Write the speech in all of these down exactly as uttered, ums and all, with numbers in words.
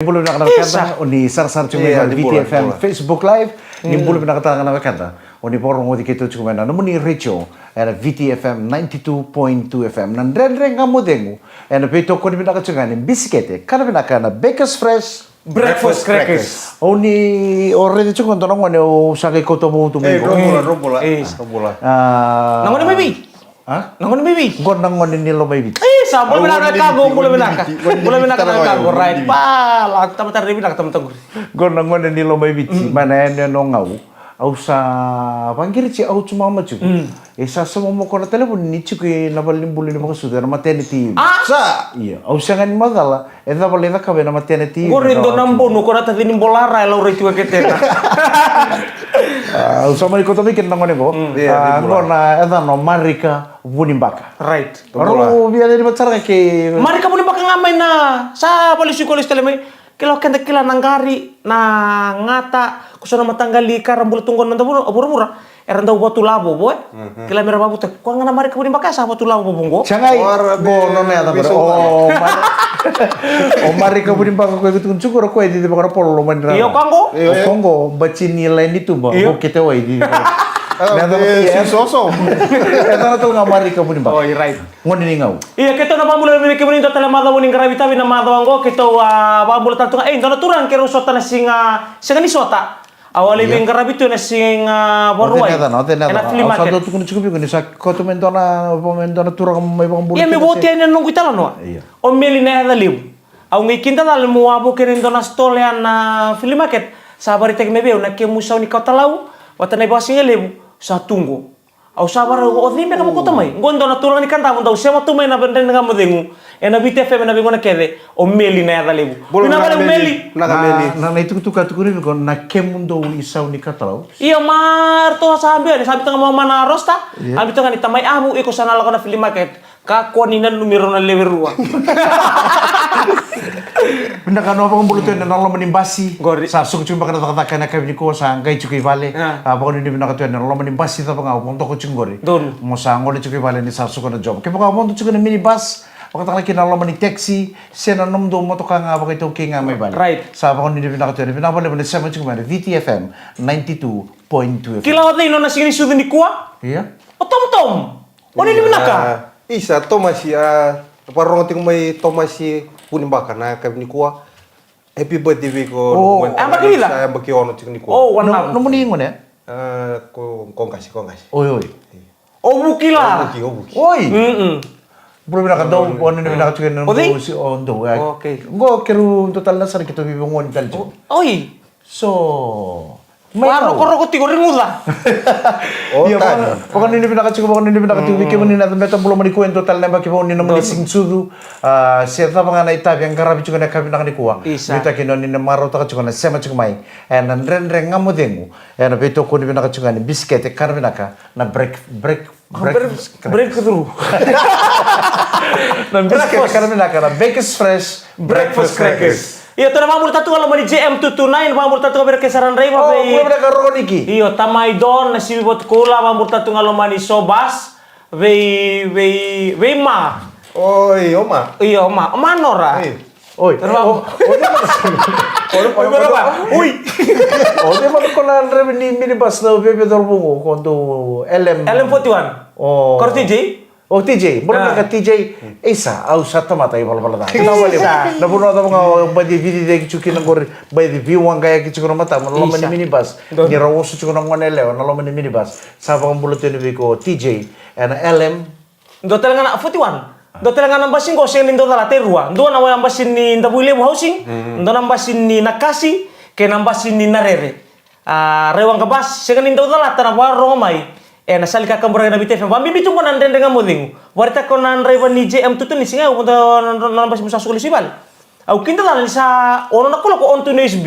Ni bula vinaka na wekada, o ni sarasara tiko mai na V T F M Facebook Live. Ni bula vinaka tale ga na wekada, o ni vakarogoci keitou tiko mai na nomuni retio ena V T F M ninety-two point two F M. Na Dredre Ga Mo Cegu ena veitokoni vinaka tiko ga ni bisikete kana vinaka na Bakers Fresh Breakfast Crackers. O ni, o raica tiko ga dua na gone o sa qai kauta vou tu mai. Ei, qo. Dro bula, dro bula. Ei. Dro bula. Na gone mai vei? A? Na gone mai vei? Qo na gone ni Lomaiviti. Ei, sa bula vinaka na wekaqu, bula vinaka. Bula vinaka na wekaqu, right. Pa, la, tamata rairai vinaka, tamata qori. Qo na gone ni Lomaiviti, mai na yanuyanu o Gau. Au sa vaqiriti au tu mama tiko. E sa sauma mo ko na talevoni ni tiko i na valenibula ni vakasucu ena maternity. A? Sa? Ia, au sega ni macala e cava lai cakava ena maternity. Qori e dua na bono ko na taci ni bolara e laurai tu e ketena. A, au sa mai kauta mai kina na gone qo. Qo na yacana o Marika Vunibaka. Right. Rau via cei ni vata sara ga kei Marika Vunibaka ga mai na sa vale siko lesu tale mai. Kila o keda kila na qari, na gata, ko so na mataqali ka ra bula tu qo na noda vuravura. Era dau vatula vovo, e? Kila me ra vavuta. Koya ga na Marika Vunibaka sa vatula vovo qo. Sagai. Qo nona yaca bera. O Marika Vunibaka ko e tukuni tiko ra ko e cici vaka na polo lomani ra. Io, koya qo. Koya qo, bati ni lai ni tuba. Io. Ko kete wai cici vaka. Soso. E tana tale ga Marika Vunibaka. Oi, right. Gone ni Gau. Ia, keitou na vakabula vei kemuni dua tale macawa ni qaravi tavi na macawa oqo, keitou a vakabula tale tu ga, ei, dua na turaga keirau sota na siga, sega ni sota. Au a lai veiqaravi tu ena siga Vakarauwai. Ena flea market. Au sa dau tukuna tiko vei iko ni sa kauta mai dua na, mai dua na turaga mai vakabula. Ia, me voti yani na noqu italanoa. Ia. O Meli na yaca levu. Au qai kidacala meu a vou kina e dua na stall ya na flea market. Sa vakaraitaki mai vei au na kemu sau ni katalau vata na ivakasigalevu sa tu qo. Au sa vakarau, o cei beka mo kauta mai? Qo dua na turaga ni Kadavu dau sema tu mai na Dredre Ga Mo Cegu ena V T F M ena veigauna kece, o Meli na yaca levu. Vinaka vakalevu Meli. Na, na itukutuku a tukuni vei iko na kemudou isau ni katalau. Io, ma ratou sa biu yani, sa biuta ga mai na roaster. Io. A biuta ga ni tamai avu, iko sa na lako na flea market. Kakua ni nanumi rau na lewe rua. Vinaka, na vakabula tu ena loma ni basi. Qori. Sa suka tiko beka na cakacaka ena yakavi nikua, sa qai tiko i vale. A, vakanuinui vinaka tu ena loma ni basi cava ga o vodo tiko qori. Donu. Mo sa gole tiko i vale ni sa suka na job. Kevaka o vodo tiko na minibus, vaka tale ga kina na loma ni taxi, se na nomudou motoka ga vakaitaukei ga mai vale. Right. Sa vakanuinui vinaka tu ena, vinaka vakalevu na sema tiko mai na V T F M ninety-two point two F M. Kila o cei nona siga ni sucu nikua? Ia. O Tom Tom. Oni ni vinaka. Isa, Tomasi, a, vakarorogo tiko mai Tomasi Vunibaka na yakavi nikua. Happy birthday vei iko. O, yabaki vica? Sa yabaki ono tiko nikua. O, wana. Nomuni gone? A, ko, ko qase, ko qase. Oi, oi. O Vuki la. O Vuki, o Vuki. Oi. Mm-mm. Bula vinaka dou, o ni vinaka tiko na dou, o dou, e. Okay. Qo keirau dua tale na sara keitou veivugoni tale tiko. Oi. So, mai rokoroko tiko, reguca. Ia, vakanuinui vinaka tiko, vakanuinui vinaka tiko vei kemuni na cabeta bula mani ko e dua tale na yabaki vou ni nomuni siga ni sucu. A, se cava ga na itavi e qaravi tiko ena yakavi vinaka nikua. Isa. Nuitaki ni o ni na marautaka tiko na sema tiko mai ena Dredre Ga Mo Cegu ena veitokoni vinaka tiko ga ni bisikete kana vinaka na break, break, breakthrough. Na bisikete kana vinaka na Bakers Fresh Breakfast Crackers. Io, tou na vakabula tale tu ga loma ni J M two two nine, vakabula tale tu ga vei ira kece sara draiva. O, vei, bula vinaka Rokoniki. Io, tamai Don na sivi Vatukoula, vakabula tale tu ga loma ni Sobas. Vei, vei, vei Ma. Oi, o Ma. Io, o Ma, o Ma Nora. Oi. Oi. Oi, o, o, oi. O cei mada ko na draiva ni minibus na veve cauravou qo, ko dou L M. L M forty-one. O. Karo T J? O T J, bula vinaka T J. Isa, au sa tamata ivalavala ca. Isa. Na vanua cava ga o baci vici ceki tiko kina qori, baci viwaqayaki tiko na matama na loma ni minibus. Ni ra oso tiko na gone yalewa na loma ni minibus. Sa vakabula tu yani vei iko T J ena L M. Dua tale ga na forty-one. Dua tale ga na basi qo sega ni dau calata e rua. Dua na basi ni Davuilevu Housing, dua na basi ni Nakasi, kei na basi ni Narere. A, Raiwaqa bus, sega ni dau calata na vakarorogo mai ena sala ni kakaburaki na V T F M. Vabibi tu qo na Dredre Ga Mo Cegu. Vakaraitaka na draiva ni J M two two nine, siga au vodo na basi mo sa suka lesu i vale. Au kidacala ni sa ono na kaloko on tu na U S B.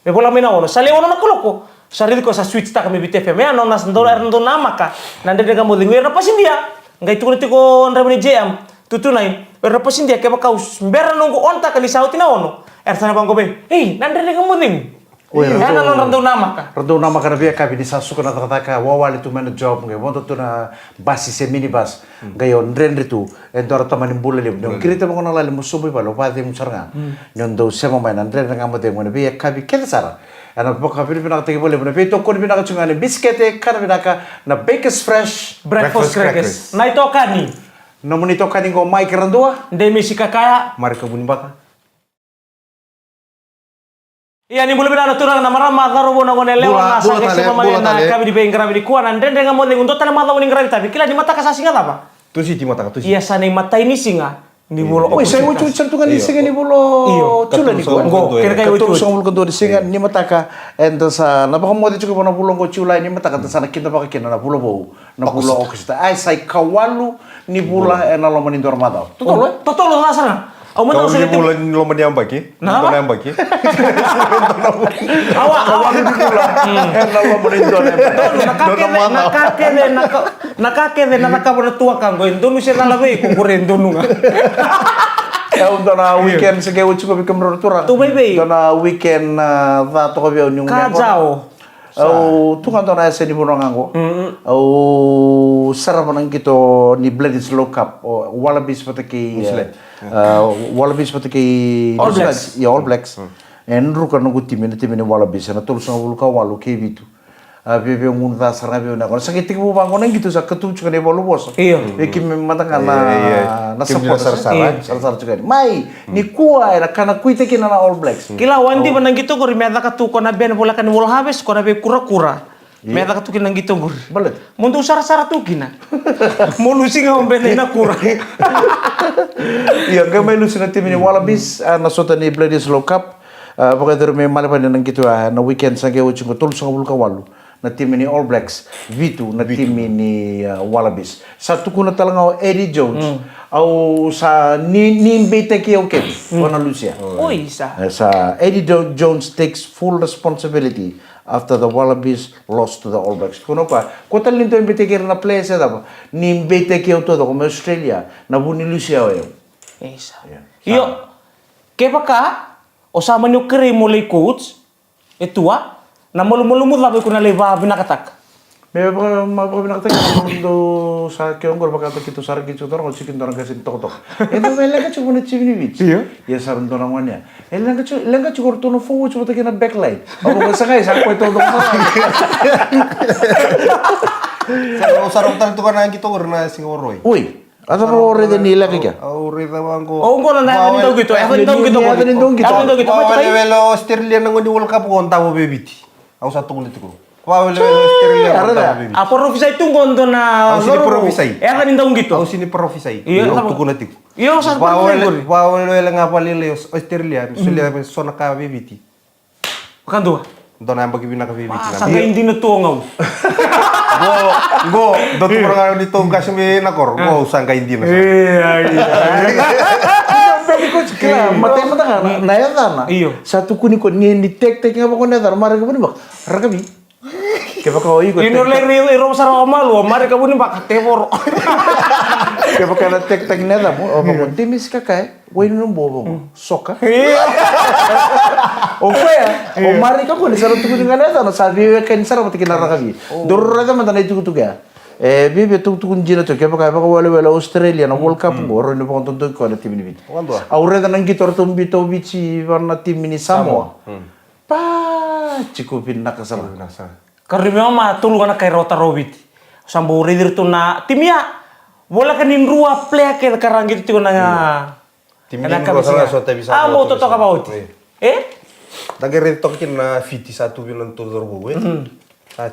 Me vola mai na ono, sa lewe ono na kaloko, sa raici koya sa switch taka me V T F M. Ia, nona sa dau, era dau namaka na Dredre Ga Mo Cegu, era na pasidia. Qai tukuna tiko draiva ni J M two two nine, era na pasidia, kevaka au bera noqu on taka ni sa oti na ono, era sa na vaqo mai, ei, na Dredre Ga Mo Cegu. Oi, ena nodra dau namaka. Ra dau namaka na veiyakavi ni sa suka na cakacaka, wawale tu mai na job, qai vodo tu na basi se minibus, qai o dredre tu e dua na tamani bula levu. Ni o kirita vaqo na lali mo sobu i vale, o vacegu sara ga. Ni o dau sema mai na dredre ga mo cegu ena veiyakavi kece sara. Ena vakavinavinakataki vakalevu na veitokoni vinaka tiko ga ni bisikete, kana vinaka na Bakers Fresh. Breakfast crackers. Na itokani. Nomuni itokani qo Mike Radua. Demisi Kakaya. Marika Vunibaka. Ia, ni bula vinaka na turaga na marama, cauravou na gone yalewa, na sa qai sema mai na yakavi ni veiqaravi nikua, na Dredre Ga Mo Cegu, dua tale macawa ni qaravi tavi. Kila ni mataka sa siga cava? Tusiti mataka, Tusiti. Ia, sa na imatai ni siga ni vula o Okosita. Oi, sa iwetiweti sara tu ga ni siga ni vula o Julai nikua. Qo, kena kai iwetiweti. Tolusagavulu ka dua ni siga ni mataka, eda sa na vakamoce tiko vua na vula oqo o Julai ni mataka, da sa na kidavaka kina na vula vou. Na vula o Okosita. Ai, sa ikawalu ni vula ena loma ni dua na macawa. Totolo, e? Totolo ga sara. Au mada au sega ni vula ni loma ni yabaki. Na? Dua na yabaki. Awa, awa. Ena loma ni dua na yabaki. Donu, na ka kece, na ka kece, na ka, na ka kece na cakava na tuaka qo, e donu se cala vei iko, qori e donu ga. E, au dua na weekend se qai oti tiko vei kemudrau na turaga. Tu vei vei. Dua na weekend, a, ca toka vei au ni. Ka jao. Au tu ga dua na yasa ni vanua ga qo. Au sarava na qito ni Bledisloe Cup, o Wallabies vata kei, e, Wallabies vata kei All Blacks. Ia, All Blacks. E druka na noqu timi, na timi ni Wallabies, ena tolusagavulu ka walu kei vitu. A, via, via gunu ca sara ga vei au na yaqona. Sa qai tekivu vaqo na qito, sa katuvu tiko na ivalu vosa. Io. Vei keimami mada ga na, na supporters. Sarasara tiko yani. Mai, nikua, ena kana kuita kina na All Blacks. Kila, au a diva na qito qori me caka tu ko na band voleka ni World Harvest, ko na veikurakura. Me caka tu kina na qito qori. Baleta? Mo dou sarasara tu kina. Mo lusi ga o band ina kura. Ia, qai mai lusi na timi ni Wallabies, a, na sota ni Bledisloe Cup. A, vakayacori mai Melbourne na qito, a, na weekend sa qai oti qo, tolusagavulu ka walu na timi ni All Blacks, vitu na timi ni, a, Wallabies. Sa tukuna tale ga o Eddie Jones. Au sa ni, ni beitaki au kece, o na lusia. Oi, sa. E, sa Eddie Jo-, Jones takes full responsibility after the Wallabies lost to the All Blacks. Tukuna o koya, kua tale ni dua e beitaki ira na players e cava, ni beitaki au taucoko mai Australia, na vu ni lusia o yau. Isa. Io, kevaka o sa mani o kerei mo lai coach, e tua, na malumalumu cava iko na lai vavinakataka? Me vaka, ma vavinakataka na malumalumu dou sa keu qori, vaka ta keitou sa raici tiko, dou raici tiko, dou raici tiko toka. E dou me leqa tiko na timi ni Viti. Io. Ia sa dou na gone ya. E leqa tiko, leqa tiko o ratou na forwards vata kei na backline. Au vaka sa qai sa koya toka. Sa rau tale toka na qito qori na siga World. Oi. A cava o raica ni leqa kea? Au raica vaqo. O qo na yaca ni dauqito, yaca ni dauqito. Yaca ni dauqito. Yaca ni dauqito. Vakawelewele o Australia na gone ni World Cup qo davo vei Viti. Au sa tukuna tiko. Vakawelewele o Australia na gone davo vei Viti. A parofisai tu qo dua na. Au sini parofisai. Yaca ni dauqito. Au sini parofisai. Io, au tukuna tiko. Io, sa parofisai qori. Vakawelewele ga vakalailai o Australia. Solia me so na ka vei Viti. Vakadua. Dua na yabaki vinaka vei Viti. Sa qai dina tu o gau. Qo, qo, dou tukuna ga ni tou qasi mai na koro. Qo sa qai dina sa. Matai mada ga na, na yacana. Io. Sa tukuni ko ni, ni tekiteki ga vako na yacana, Marika Vunibaka. Rakavi. Kevaka o iko. Ino leri, iro sara o malu, o Marika Vunibaka, tevoro. Kevaka na tekiteki na yacamu, o vako Demisi Kakaya. Wai ni nomu bobo. Soka. Io. O koya, o Marika ko ni sa ra tukuni ga na yacana, sa veiwekani sara vata kei na rakavi. Dou raica mada na itukutuku ya. E viavia tukutuku dina tu, kevaka e vakawelewele Australia na World Cup qo, rawa ni vakadodoki koya na timi ni Viti. Au raica na qito ratou biuta o Viti vua na timi ni Samoa. Pa, tiko vinaka sara. Ka rui me mama tolu ga na kai rau tara o Viti. Sa bau raici iratou na timi ya. Voleka ni drua player kece ka ra qito tiko na. Timi ni drua sara so tavi sa. A mo totoka vauti. E? Da qai raici toka kina na Fiti sa tu vei na nodatou cauravou, e?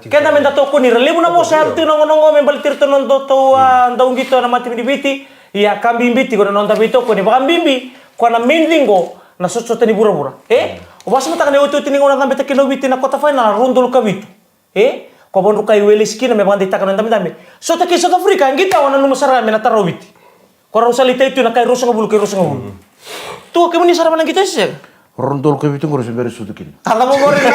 Keda me da tokoni ira. Levu na vosa yaco tiko na gauna oqo me baleti iratou na nodatou, a, dauqito na matatimi ni Viti. Ia ka bibi tiko na noda veitokoni. Vakabibi, koya na main thing qo, na sotasota ni vuravura. E? O vakasamataka na iotioti ni gauna cabeta kina o Viti na quarter final, rua dolu ka vitu. E? Ko vakadrukai Welesi kina me vakadeitaka na damedame. Sota kei South Africa, qito au nanuma sara me na tara o Viti. Ko rau sa lai tai tu na kai ruasagavulu kei ruasagavulu. Tu kemuni sara me na qito e sega. Rua dolu ka vitu qori se bera sutu kina. A cava qori na.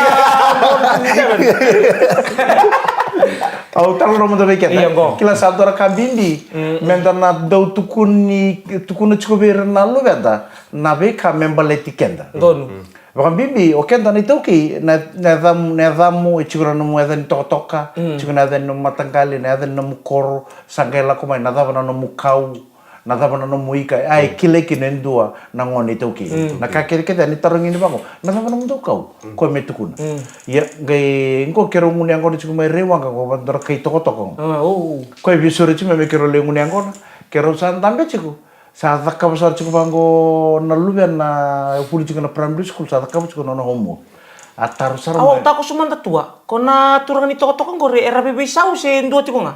Au tala mada vei keda. Io, qo. Kila sa dua na ka bibi. Mm, mm. Meda na dau tukuni, tukuna tiko vei ira na luveda na veika me baleti keda. Donu. Vakabibi o keda na iTaukei, na, na yacamu, na yacamu, e tiko na nomu yaca ni tokatoka, mm, tiko na yaca ni nomu mataqali, na yaca ni nomu koro, sa qai lako mai na cava na nomu kau, na cava na nomu ika, a e kilai kina e dua na gone iTaukei. Mm. Na ka kecekece ni tarogi ni vaqo, na cava na nomudou kau? Mm. Koya me tukuna. Mm. Ia, qai qo keirau gunu yaqona tiko mai Raiwaqa, qo vata na kai tokatoka qo. Ah, oh. Koya e via sore tiko mai me keirau lai gunu yaqona, keirau sa dabe tiko. Sa cakava sara tiko vaqo na luvena, e vuli tiko na primary school, sa cakava tiko na nona homework. A taro sara mai. Au takoso mada tua. Ko na turaga ni tokatoka qori, era veiveisau se dua tiko ga?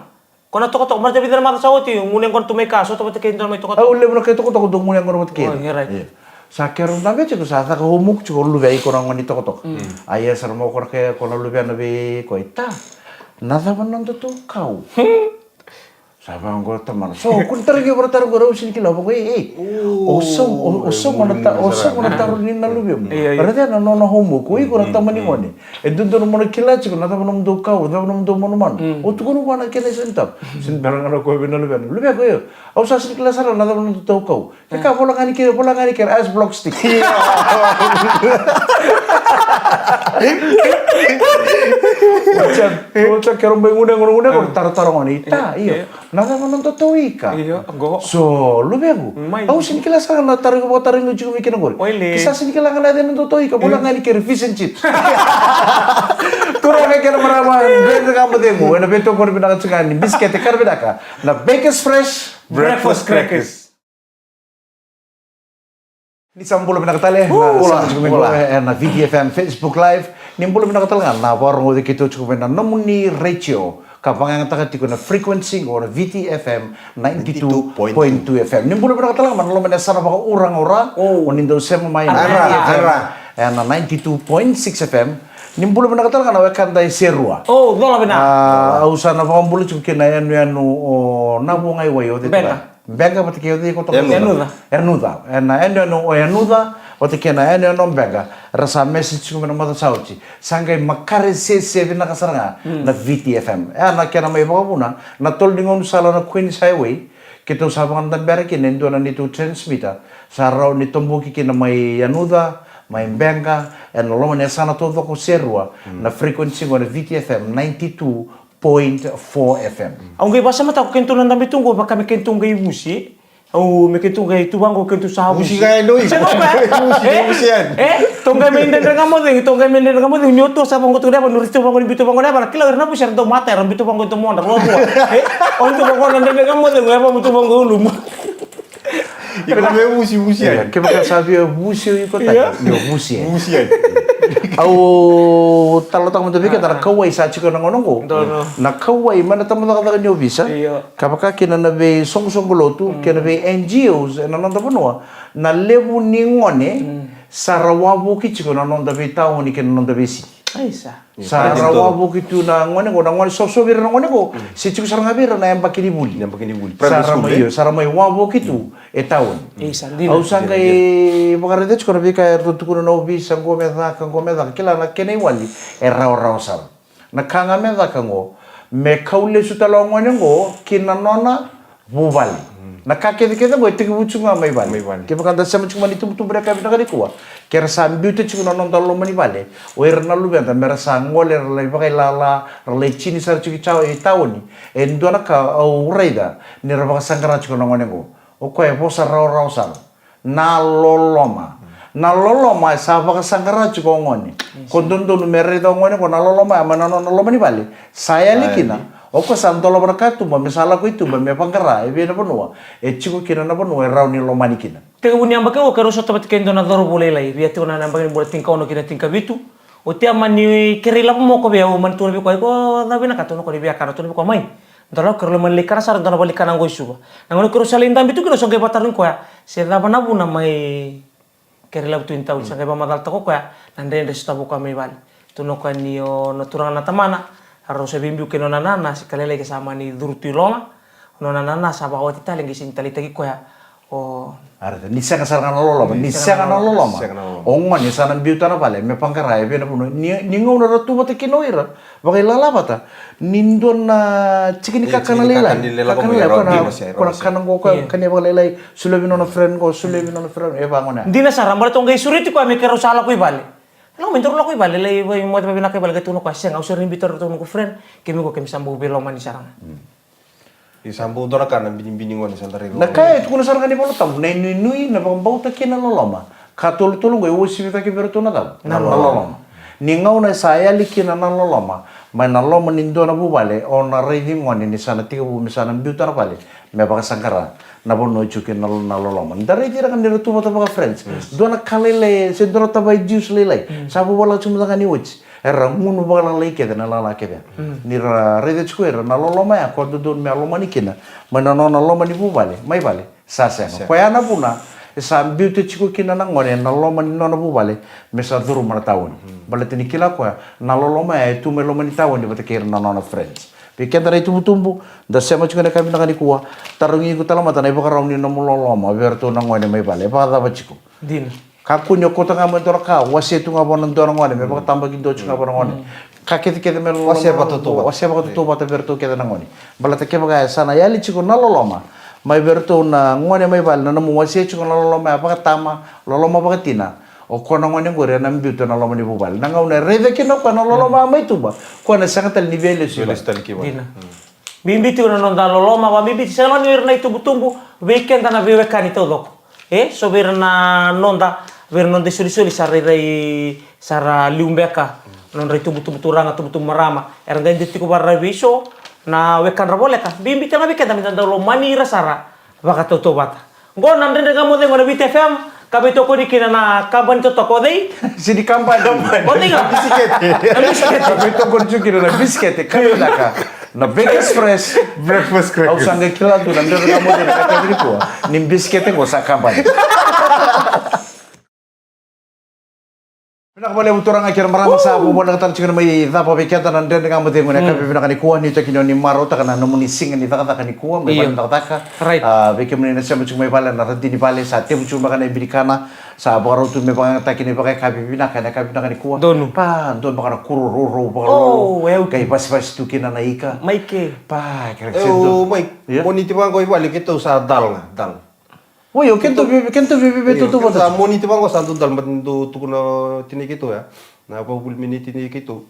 Ko na tokatoka, mara vica na macawa sa oti, gunu yaqona tu mai ka, sota vata kei dua na mai tokatoka. Au levu na kai tokatoka dou gunu yaqona vata kei. Oh, yeah, right. Io. Sa keirau dabe tiko, sa caka homework tiko o luvei koya na gone ni tokatoka. Mm. A ia sara mai o koya na kai, koya na luvena vei koya, ta. Na cava na nodatou kau? Sa vaqo tamana. So, ko ni tarogi au vei na taro qori, au sega ni kila, vaqo, ei, ei. O, o sauma, o, o sauma na ta-, o sauma na taro ni na luvemu. Io, io. Raica na nona homework, o iko na tama ni gone. E dodonu mo na kila tiko na cava nomudou kau, cava nomudou manumanu. Mm. O tukuna vua na kena isau ni taro. Sega ni bera ga na koya vei na luvena. Luvena ko io. Au sa sega ni kila sara na cava nomudou kau. Keka vola ga ni kere, vola ga ni kere, ice block stick. Io. Oti ya, oti ya keirau mai gunu yaqona, gunu yaqona, tarotarogi gone. Ta, io. Io. Na cava nodatou ika? Io, qo. So, luvequ. Mai. Au sega ni kila sara na taro iko vakatarogi au tiko mai kina qori. Oilei. Ke sa sega ni kila ga na cava nodatou ika, vola ga ni kere fish and chips. Turaga kei na marama, dredre ga mo cegu. Ena veitokoni vinaka tiko ga ni bisikete, ka ra vinaka. Na Bakers Fresh Breakfast Crackers. Ni sa bula vinaka tale, na, bula, sa tiko mai bula, bula, e, na V T F M Facebook Live. Ni bula vinaka tale ga na vakarogoci keitou tiko mai na nomuni retio ka vakayagataka tiko na frequency qo na V T F M ninety-two point two F M. Ni bula vinaka tale ga mai na loma ni yasana vakauraga o Ra. O. O ni dau sema mai na, ara, V T F M, ara, e, na ninety-two point six F M. Ni bula vinaka tale ga na wekada e Serua. O, cola vinaka. A, au sa na vakabula tiko kina yanuyanu o Navuagaiwai o Cetevita. Bega. Bega vata kei o cei ko toka? Yanuca. Yanuca. Ena yanuyanu o Yanuca vata kei na yanuyanu o Bega, ra sa message tiko mai na macawa sa oti. Sa qai makare sese vinaka sara ga na V T F M. E na kena mai vakavuna na tolo ni gaunisala na Queens Highway, keitou sa vakadabera kina e dua na neitou transmitter sa rawa ni toboki kina mai Yanuca, mai Bega, ena loma ni yasana taucoko Serua, na frequency qo na V T F M ninety-two point four F M. Au qai vakasamataka o keitou na dabe tu qo, vaka me keitou qai vusi. Au, me keitou qai tu vaqo, keitou sa vusi. Vusi ga e doi. Sega, o koya. Vusi, e? Vusi yani. E? Tou qai mai dredre ga mo cegu, tou qai mai dredre ga mo cegu, ni o tou sa vaqo tu na yavana, ni o raici tu vaqo ni biu tu vaqo na yavana, kila o ira na vusi era dau mata, era biu tu vaqo e domodra, ruarua. E? O ni tu vaqo na dredre ga mo cegu, e vaqo tu vaqo ulumu. Iko me vusi, vusi yani. Ia, kevaka sa via vusi o iko tani, io, vusi yani. Vusi yani. Au talanoataka mada vei keda na kauwai sa tiko na gauna oqo. Donu. Na kauwai mai na tabacakacaka ni ovisa. Io. Ka vaka kina na veisoqosoqo lotu, kei na vei N G Os ena noda vanua, na levu ni gone sa ra wavoki tiko na noda veitaoni kei na noda veisiki. Aisa. Sa ra wavoki tu na gone qo, na gone sosovi ira na gone qo, se tiko sara ga vei ira na yabaki ni vuli. Yabaki ni vuli. Sa ra mai, io, sa ra mai wavoki tu e taoni. Au sa qai vakaraica tiko na veika eratou tukuna na ovisa, qo me caka, qo me caka, kila na kena iwali e rawarawa sara. Na ka ga me caka qo, me kau lesu tale o gone qo ki na nona vuvale. Na ka kecekece qo e tekivu tiko ga mai vale. Mai vale. Kevaka da sema tiko mai na itubutubu ni yakavi vinaka nikua, ke ra sa biuta tiko na noda loma ni vale o ira na luveda me ra sa gole, ra lai vakailala, ra lai tini sara tiko i taoni, e dua na ka au raica ni ra vakasaqara tiko na gone qo. O koya e vosa rawarawa sara. Na loloma. Na loloma e sa vakasaqara tiko o gone. Ko dodonu me raica o gone ko na loloma ya mai na nona loma ni vale. Sa yali kina. O koya sa dolava na katuba me sa lako i tuba me vaqara e vei na vanua e tiko kina na vanua e rawa ni lomani kina. Tekivu ni yabaki qo keirau sota vata kei dua na cauravou lailai, via tiko na yabaki ni bula tinikaono ki na tinikavitu. Oti ya mani kerei lavo mai o koya vei au, mani tukuna vei koya, iko cava vinakata? Au na kua ni via kana, tukuna vei koya mai. Dua na keirau lai mani lai kana sara dua na valenikana qo i Suva. Na gauna keirau sa lai dabe tu kina, au sa qai vakatarogi koya se cava na vuna mai kerei lavo tu i tauni. Sa qai vakamacalataka o koya na dredre sotava o koya mai vale. Tukuna o koya ni o na turaga na tamana, rau sa veibiu kei nona nana, sega ni ka lailai ke sa mani curu tu i loma. Nona nana sa vakawati tale, qai sega ni taleitaki koya. O. A raica, ni sega sara ga na loloma, ni sega na loloma. Sega na loloma. O gone sa na biuta na vale me vaqara e vei na vanua. Ni, ni gauna ra tu vata kina o ira, vakailala vata, ni dua na tiki ni kakana lailai. Tiki ni kakana lailai, ko na, ko na kana qo, ko na kania vakalailai, solia vei nona friend qo, solia vei nona friend, e vagone. Dina sara, baleta o qai sureti koya me keirau sa lako i vale. Lako me daru lako i vale, lai vei moce vavinaka i vale, qai tukuna koya, sega, au sega ni biuta ratou noqu friend, kemi qo kemi sa bau veilomani sara ga. Ni sa bau dua na ka na binibini gone sa da raica. Na ka e tukuna sara ga ni Vola Tabu, na inuinui, na vakabauta kei na loloma. Ka tolutolu qo e uasivi cake vei iratou na cava? Na loloma. Ni gauna e sa yali kina na loloma mai na loma ni dua na vuvale, o na raici gone ni sa na tekivu me sa na biuta na vale me vakasaqara na vanua e tiko kina na, na loloma. Da raici ira ga ni ra tu vata vaka friends. Dua na ka lailai se dua na tavai juice lailai, sa vuvalaka tiko mada ga ni oti. Era gunu vakalalai kece na lala kece. Ni ra raica tiko ira na loloma ya, ko dodonu me a lomani kina mai na nona loma ni vuvale mai vale. Sa sega. Koya na vuna e sa biuta tiko kina na gone na loma ni nona vuvale me sa curuma na taoni. Baleta ni kila koya na loloma ya e tu mai loma ni taoni vata kei ira na nona friends. Vei keda na itubutubu da sema tiko na ka vinaka nikua, tarogi iko tale mada na ivakarau ni nomu loloma vei iratou na gone mai vale, e vakacava tiko? Dina. Kakua ni o kauta ga mai dua na ka, wasea tu ga vua na dua na gone me vakatabakidua tu ga vua na gone. Ka kece kece me loloma, wasea vakatautauvata. Wasea vakatautauvata vei iratou kece na gone. Baleta kevaka e sa na yali tiko na loloma mai vei iratou na gone mai vale, na nomu wasea tiko na loloma ya vakatama, loloma vakatina, o koya na gone qori ena biuta na loma ni vuvale. Na gauna e raica kina o koya na loloma mai tuba, koya na sega tale ni via lesu i vale. Lesu tale ki vale. Dina. Bibi tiko na noda loloma, vakabibi tiko sega ni o ira na itubutubu, vei keda na veiwekani taucoko. E so vei ira na noda, vei ira na noda isolisoli sa rairai, sa ra liu beka, nodra itubutubu turaga, tubutubu marama, era dede tiko vakararavi vei so na wekadra voleka. Bibi tale ga vei keda me da dau lomani ira sara vakatautauvata. Qo na Dredre Ga Mo Cegu na Viti F M, ka veitokoni kina na kabani totoka o cei? Sini kabani. O cei ga? Bisikete. Na bisikete. Ka veitokoni tiko kina na bisikete, ka vinaka. Na Vegas Fresh. Breakfast crackers. Au sa qai kila tu na Dredre Ga Mo Cegu na kabani nikua ni bisikete qo sa kabani. Vinaka vakalevu turaga kei na marama, sa vakavinaka tale tiko na mai cava vei keda na Dredre Ga Mo Cegu ena yakavi vinaka nikua. Ni toki ni o ni marautaka na nomuni siga ni cakacaka nikua mai vale ni cakacaka. Right. A, vei kemuni na sema tiko mai vale na radini vale, sa tevu tiko beka na ibinikana, sa vakarau tu me vakayagataki na ivakayakavi vinaka ena yakavi vinaka nikua. Donu. Pa dua beka na kuro rourou vakalolo. Qai vasivasi tu kina na ika. Mai ke. Pa kere se donu. Mai. Ia. Moniti vaqo i vale keitou sa dal ga, dal. Oi, o keitou veve, keitou veve, veve, io, keitou vata. Sa Moniti vaqo sa dodonu, baleta ni dau tukuna o tinai keitou ya. Na vakavuvuli me nei tinai keitou.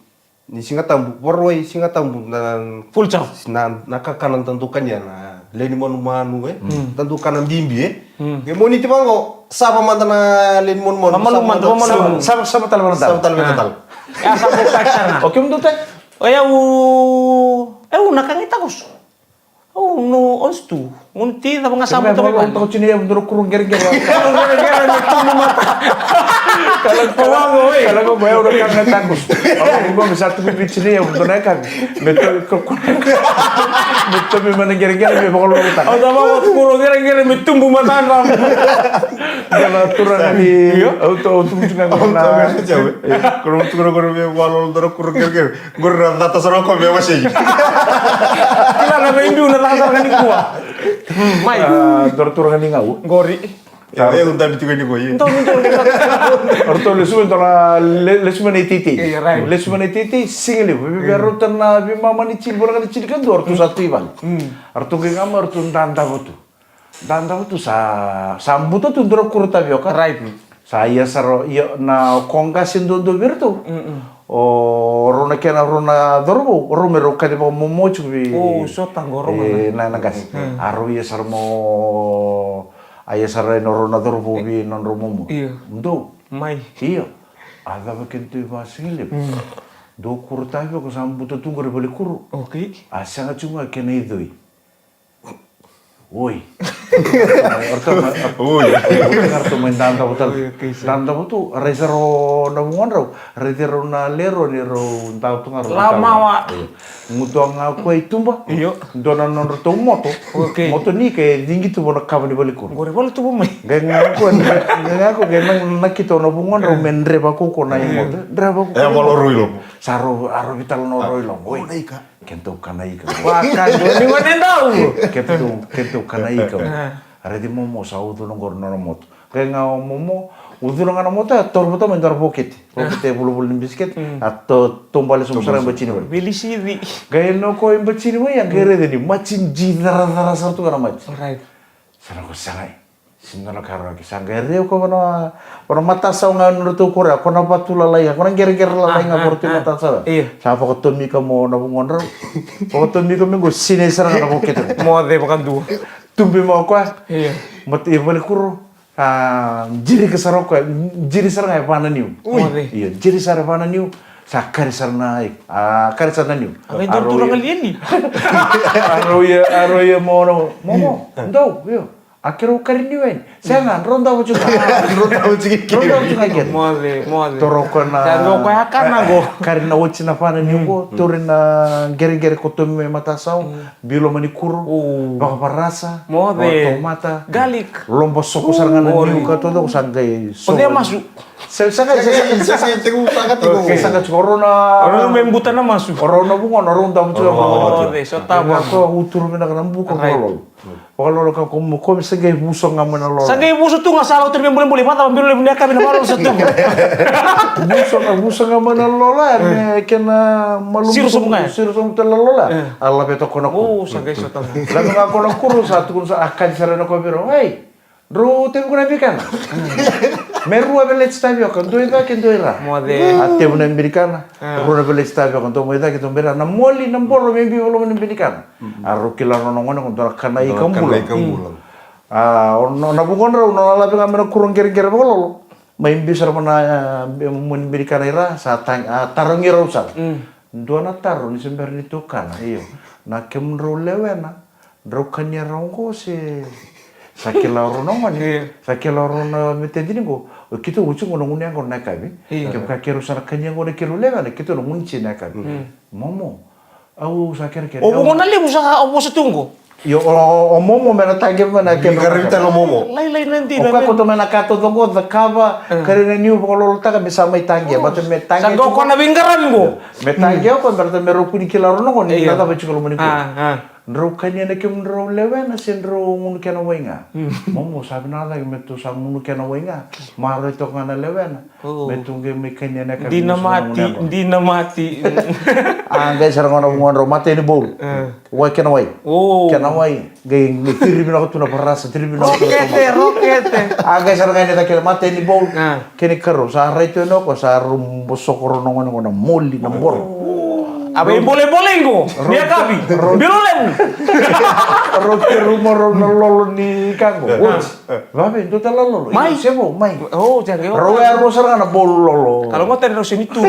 Ni Siga Tabu, Vakarauwai, Siga Tabu, na full chow. Na, na kakana da dau kania, na lewe ni manumanu, e. Da dau kana bibi, e. Ke Moniti vaqo, sava mada na lewe ni manumanu. Mamalu mada, mamalu. Sava, sava tale mada. Sava tale mada. Ya, sava tale. O kemudou tai? O yau, au na ka qai takoso. Au no ons tu. Gunu ti cava ga sa buta mai vale. Tiko ni yavu dua na kuro qereqere. Kuro qereqere me tubu mata. Kala ko wago, oi. Kala ko wago, au na ka ga takoso. Au na ka ga sa tubu viti ni yavu dua na yakavi. Me to ko ko. Me to me mana qereqere me vakalolotaka. Au tava ko kuro qereqere me tubu mata na. Kala turaga ni. Au to tubu tiko ga na. Kuro turaga me vakalolotaka kuro qereqere. Qori na cata sara o koya me wasei. Kila na veibiu na cata sara ga nikua. Mai. A, dua na turaga ni Gau. Qori. E, e, au dabi tiko nikua, ia. Donu, donu, donu. O ratou lesu mai dua na, le-, lesu mai na iteitei. Ia, right. Lesu mai na iteitei, siga levu. Vei, vei, rauta na veimama ni tini, voleka ni tini ka dua, o ratou sa tu i vale. O ratou qai ga mai, o ratou dadava tu. Dadava tu sa, sa buta tu dua na kuro tavioka. Right. Sa ia sara, ia na koqase duadua vei iratou. O rau na kena, rau na cauravou, o rau me rau kaci vakamomo tiko vei. O, so taqo rau e, na, na qase. A rau ia sara mo, a ia sara ena rau na cauravou vei nodrau momo. Ia. Dou. Mai. Ia. A cava keitou i vakasigalevu. Dou kuro tavioka sa buta tu qori vale kuro. Okay. A sega tiko ga kena icoi. Oi. Oi. Ratou mai dadavo tale. Dadavo tu, rai sara o na vugodrau, rai sara o na lero ni rau davo tu ga rau. Lamawa. Gutuwa ga koya i tuba. Io. Dua na nodratou moto. Moto ni ka e cigi tu vua na kava ni valekuru. Qori vale tu vua mai. Qai ga koya, qai ga koya, qai na, nakita o na vugodrau me dreva koko na i moto. Dreva koko. E valo rui lobo. Sa ro, a ro vitalo na rui lobo. Oi. Keitou kana ika. Vaka dua ni gone dau. Keitou, keitou kana ika. Raici momo sa ucuna qori na nona moto. Qai ga o momo ucuna ga na moto, e taura vata mai dua na vokete. Vokete e vulavula ni bisikete. A to tobale sobu sara ga e batini vale. Velisivi. Qai na ko e batini mai, a qai raica ni matsi ji caracara sara tu ga na matsi. Sa na ko sagai. Sina na karaoke sa qai reu ko vana vana matasau ga nodratou korea, ko na vatu lalai ga, ko na qereqere lalai ga ko ratou matasau. Sa vakatomika mo na vugodrau. Vakatomika me qo sinai sara ga na vokete. Moce vakadua. Tubi mo koya. Mat i vale kuro. A jiri ka sara o koya, jiri sara ga e vana niu. Io, jiri sara e vana niu. Sa kari sara na, a kari sara na niu. A qai dau tu na kalieli. A rau ia, a rau ia mo na momo. Dau, io. A kerau kari niu yani. Sega, drau dau vatu ga. Drau dau vatu ga keri. Moce, moce. Toro ko na. Sa dau ko ya kana qo. Kari na oti na vana niu qo, turi na qereqere ko tomi mai matasau. Bilo mani kuro, vakavarasa, vakatomata, garlic. Loba soko sara ga na niu ka taucoko sa qai soko. O cei masu? Sa sa qai sa sa sa sa tiko sa ka tiko. Sa ka tiko rona. Rona me buta na masu. Rona vugona rona damu tiko. O cei so tava. Ko uturu vinaka na buka ko lolo. Vakalolo ka ko mo ko sa qai vuso ga mai na lolo. Sa qai vuso tu ga sa lauta me bulebule vata bilo levu ni yakavi na vakalolo sa tu. Vuso ga vuso ga mai na lolo ya me kena malumu. Siro sobu ga. Siro sobu tale na lolo ya. A laveta ko na kuro. O sa qai sota. Laveta ga ko na kuro sa tukuna sa a kani sara na ko viro. Ei, drau tevu ko na bikana. Me rua veleti tavioka, dua i cake, dua i ra. Moce. A tevu na birikana. Rua na veleti tavioka, dua mai cake, dua mai ra. Na moli, na boro, me biu loma ni birikana. A rau kila rau na gone ko dua na kana i kabula. A o na vugodrau na lave ga me na kuro qereqere vakalolo. Mai biu sara vana moni birikana i ra sa tarogi rau sara. Dua na taro ni se bera ni tukana, io. Na kemudrau lewena, drau kania rau qo se sa kila rau na gone, sa kila rau na metedi ni qo. O keitou oti qo na gunu yaqona na yakavi. Kevaka keirau sa na kania qo na keirau lewena, keitou na gunu tsi na yakavi. Momo. Au sa kerekere. O vuqa na levu sa o vosa tu qo. Io, o momo me na taqe mai na kena. Qaravi tale o momo. Lailai na dina. O koya ko to mai na ka taucoko, cakava, kari na niu vakalolotaka me sa mai taqe. Bata me taqe. Sa qo ko na veiqaravi qo. Me taqe o koya, bata me rau kuni kila rau na gone, na cava tiko loma ni kua. Drau kania na kemudrau lewena se drau gunu kena wai ga. Momo sa vinaka cake me tu sa gunu kena wai ga. Maroroi toka ga na lewena. Me tu qai mai kania na yakavi. Dina mati, dina mati. A qai sara ga na vugodrau matai ni bowl. Wai kena wai. Kena wai. Qai qai tiri vinaka tu na varasa, tiri vinaka tu na rokete, rokete. A qai sara ga ni cake matai ni bowl. Kena ikarua sa rai tu ena ko sa rau bosoko rau na gone qo na moli na boro. A vei bolebole qo ni yakavi. Bilo levu. Rau keru mo rau na lolo ni ka qo. Vave, dua tale na lolo. Mai. Io, se vo, mai. O, jage, o. Rau e rua sara ga na bolu lolo. Kalo mo tani rau se ni tu.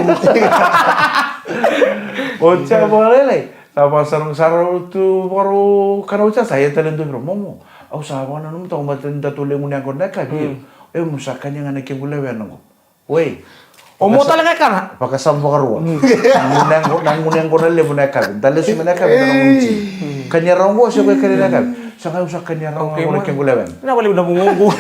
O, jage, vakalailai. Sa vakasara, sa rau tu, vakarau, kana uca, sa ia tale dua vei rau, momo. Au sa vakananuma toka mata ni datou lewe gunu yaqona na yakavi. E, au sa kania ga na kequ lewena qo. Oi. O mo tale ga e kana. Vakasama vakarua. Na gunu yaqo, na gunu yaqona levu na yakavi. Da lesu mai na yakavi, da na gunu tsi. Kania rau qo se ko e kania na yakavi. Sa qai au sa kania rau qo na kequ lewena. Na vale na vugoqu.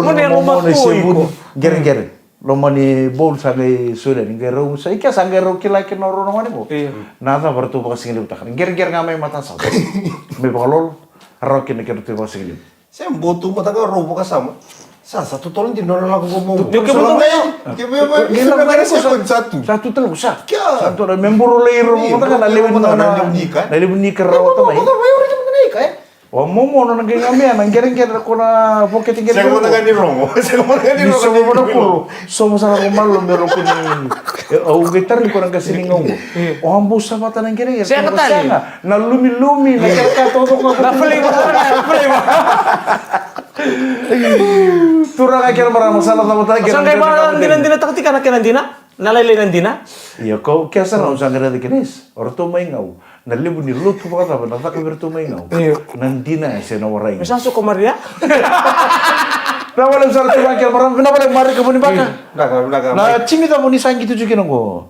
Mo ne loma ko iko. Qereqere. Loma ni bowl sa qai solia ni qai rau sa i kea sa qai rau kila kina o rau na gone qo. Na cava ratou vakasigalevu taka. Qereqere ga mai mata sa. Me vakalolo. Rau kina kei ratou vakasigalevu. Se botu mata ga rau vakasama. Sa, sa totolo dina nona lako ko momo. Totolo dina. Sa tu tale ko sa. Sa totolo me buru lai rau mata ga na levu ni ka. Na levu ni ka rau tamai. O momo nona qai ga mea na qereqere ko na vokete qereqere. Sega mata ga ni rogo. Sega mata ga ni rogo. Ni sovo na kuro. Sovo sara ko malo me rau ko ni. Au qai tara ni ko na qase ni gau. O a bau savata na qereqere. Sega tale. Na lumilumi, na kere ka taucoko. Na flavor, na flavor. Turaga kei na marama, sa na cava tale kei na dina, dina, dina, takatika na kena dina. Na lailai na dina. Ia, kau kea sara au sa qai raica kina isa. O ratou mai Gau. Na levu ni lotu vakacava na caka vei ratou mai Gau. Na dina e se na warai. Me sa soko Maria. Na wale sa ratou vaka kei na marama, na wale Marika Vunibaka. Na timi cava ni sa qito tiko kina qo.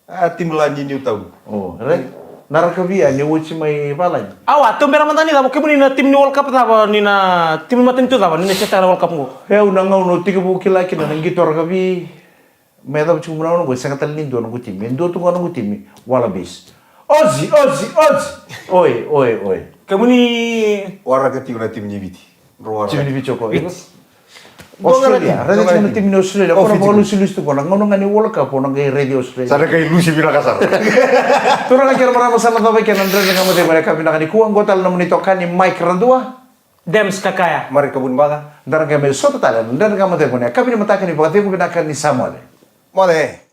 A timi la ni Newtown. O, right. Na rakavi a ni oti mai valagi. Awa, tou bera mada ni cava, kemuni na timi ni World Cup cava, ni na timi matanitu cava, ni na setaka na World Cup qo. E au na gauna au tekivu kila kina na qito rakavi. Me cava tiko na gauna qo, sega tale ni dua noqu timi. E dua tu ga noqu timi, Wallabies. Ozi, ozi, ozi. Oi, oi, oi. Kemuni waraka tiko na timi ni Viti. Timi ni Viti o koya. Australia, raica tiko na timi ni Australia. Ko na vakalusilusi tu ko na gauna ga ni World Cup o na qai raici Australia. Sa na qai lusi vinaka sara. Turaga kei na marama, sa na cava kei na Dredre Ga Mo Cegu ena yakavi vinaka nikua. Qo tale na nomuni itokani Mike Radua. Dems Kakaya. Marika Vunibaka. Da na qai mai sota tale na Dredre Ga Mo Cegu ena yakavi ni mataka ni Vakacegu. Vinaka ni sa moce. Moce.